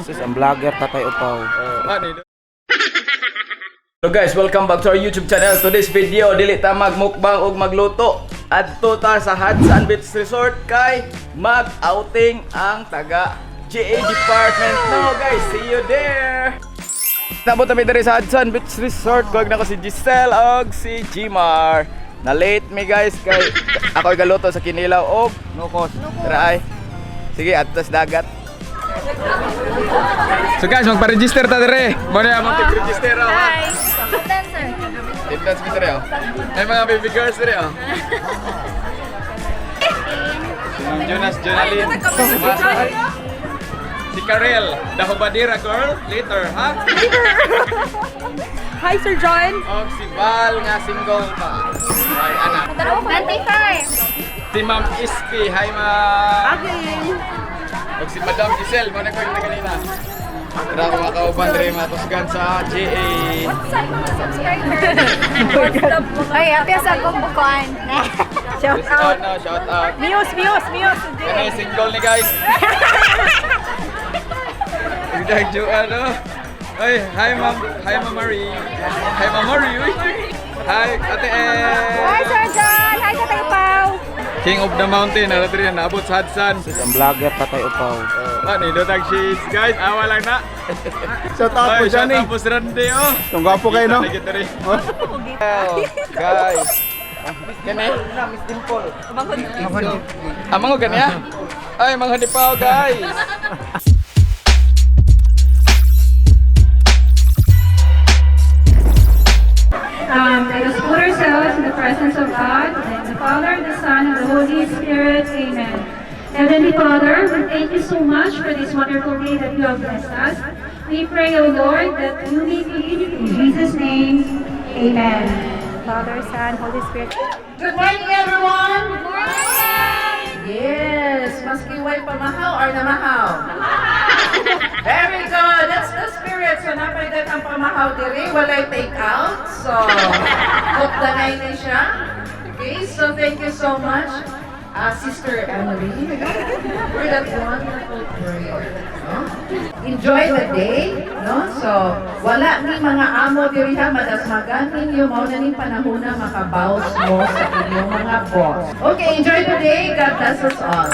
Sis, ang vlogger Tatay Upaw. Hello guys, welcome back to our YouTube channel. Today's video, dili ta magmukbang og magluto. Adto ta sa Hudson Beach Resort kay mag-outing ang taga GA department. No guys, see you there. Nabot kami diri sa Hudson Beach Resort. Kuwag na ko si Giselle og si Gmar. Na late mi guys kay ako'y galuto sa kinilaw og nukos. Tara ay. Sige, adto sa dagat. So guys, magpa-register ta dire. Mo na mag-register ha. Hi! Dancer. Team dance mi dire oh. Ay mga baby girls dire oh. Si Ma'am Jonas Jonalyn. Si Karel, the Hubadira girl, later, ha? Hi, Sir John. Og si Val nga single pa. Ay, anak. 25. Si Ma'am Ispi, hi ma'am. Og si Madam Giselle, mo na ko yung kanina. Tara ko mga kauban dire mga kusgan sa GA. Ay, happy sa akong bukuan. Shout out. No, shout out. Muse, Muse, Muse. Kani single ni guys. Nagjo ano? Ay, hi ma'am, hi ma'am Marie. Hi ma'am Marie. Uy. Hi Ate El. Hi, Sir John. Hi, Tatay Pao. King of the Mountain, ano diri naabot sa Hudson. Sis, ang vlogger Tatay Upaw. Ah, nindo tag shades guys. Awa lang na. Shout out po Ay, shout dyan eh. out po si Randy oh. Ang gwapo kayo no? Kita diri. Guys. Kani? Miss Dimple. Amang gani ah. Ay, mga dipaw guys. Let us put ourselves in the presence of God, and the Father, the Son, and the Holy Spirit. Amen. Heavenly Father, we thank you so much for this wonderful day that you have blessed us. We pray, O Lord, that you may be in Jesus' name. Amen. Father, Son, Holy Spirit. Good morning, everyone! Good morning! Yes, maski way pamahaw or namahaw? Very good! That's the spirit. So, napay ang pamahaw diri. Walay take out. So, hope danay ni siya. Okay, so thank you so much, Sister Emily, for that wonderful prayer. No? Enjoy the day, no? So, wala ni mga amo diri ha, madasmagan ninyo, mao na ning panahon na makabounce mo sa inyong mga boss. Okay, enjoy the day. God bless us all.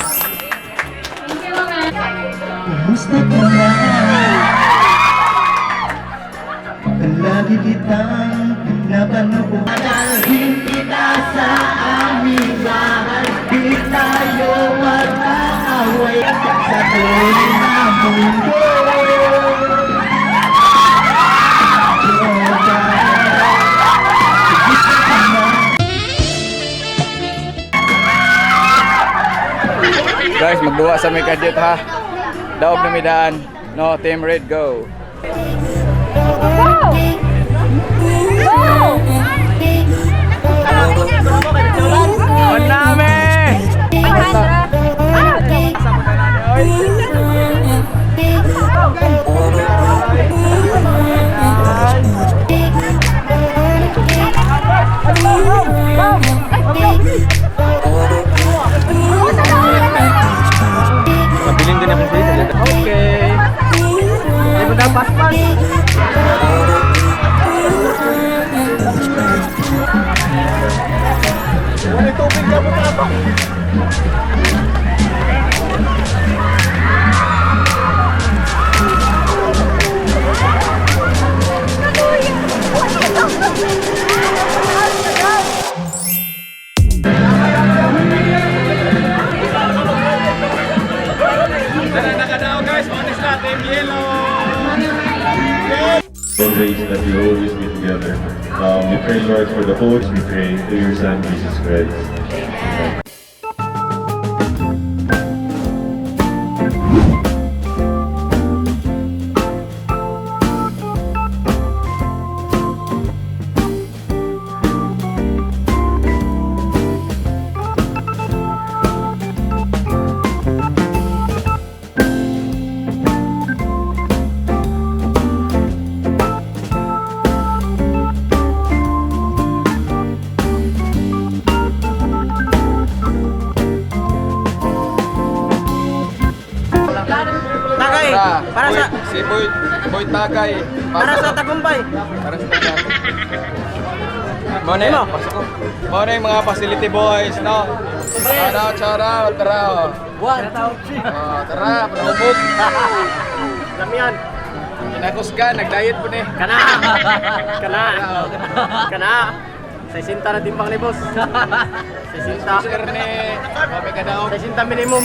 Thank you, Mama. Kumusta ka na? Lagi kitang pinapanood. Dalhin kita sa aming bahay. Di tayo mag-aaway sa tunay na mundo. Kumusta ka na? Guys, magduwa sa may kadjet ha. Daog na midaan. No, Team Red go. Go! Go! On nami! Ah! Pabilin din ako sa Okay. Ay, mo paspas. Tara, nakadao guys. Honest na, Team Yellow. Always that we always be together. We pray, Lord, for the coach. We pray to your Son, Jesus Christ. Boy Tagay. Para sa tagumpay. Para sa tagumpay. Mo na yun, pasok ko. Mo na yung mga facility boys, no? Shout out, shout out, tara. Oh. One. Oh, tara, panubog. Lamian. Kinakusgan, nag-diet po ni. Kana. Kana. Kana. 60 na timbang ni boss. 60. Sir ni, kami ka daw. 60 minimum.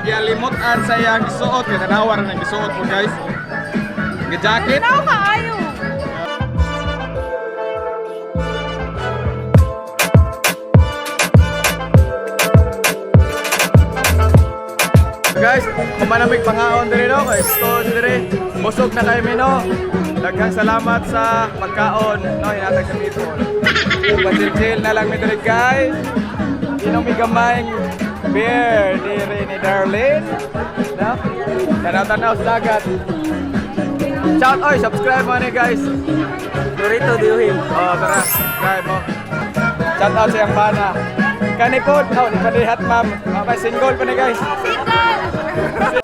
Gilimutan sa iyang gisuot kay tanawa ra nang gisuot mo guys. Gi-jacket. Tao kaayo. Guys, kumanamig pangaon diri no, kay store diri. Busog na kayo no. Daghang salamat sa pagkaon no hinatag sa people. Pachill-chill na lang mi diri guys. Inom mi gamay beer diri ni Darlene. No? Tanaw-tanaw sa dagat. Shout oy, subscribe mo ni guys. Lorito diuhim. Oh, tara, subscribe mo. Shout out sa iyang bana. Kani pod, oh, di pa dihat ma'am. Okay, single pa ni guys. Single!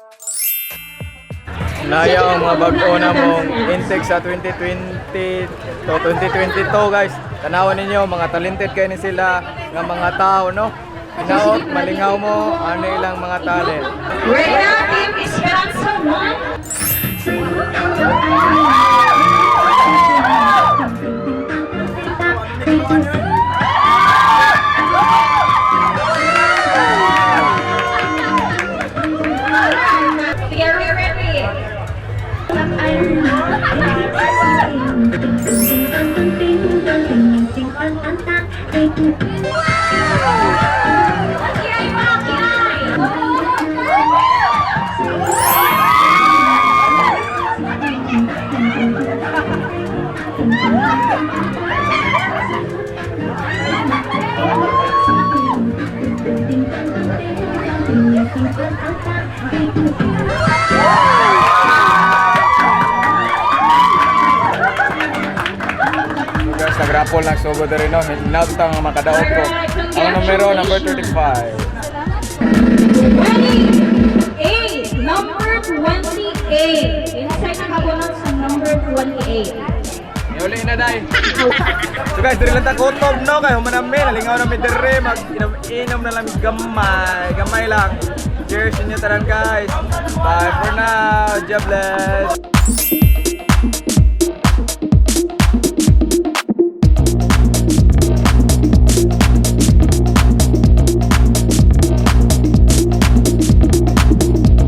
Naya ang mga bago na mong intake sa 2020 to 2022 guys. Tanawan ninyo mga talented kayo ni sila nga mga tao no. Hinaot, malingaw mo ano ilang mga talent. Right now, Team Esperanza 1. Sige, are we ready? Kiay pa, kiay! So guys, nagrapol nagsugod diri no. Hinaot ta nga makadaog ko. Ang numero number 35. 28! Number 28. Inside ang kabunot sa number 28. Niuli na dai. So guys, diri lang ta kutob no kay human nami, nalingaw na mi diri, mag inom na lang mi gamay, gamay lang. Cheers inyo tanan guys. Bye for now. God bless.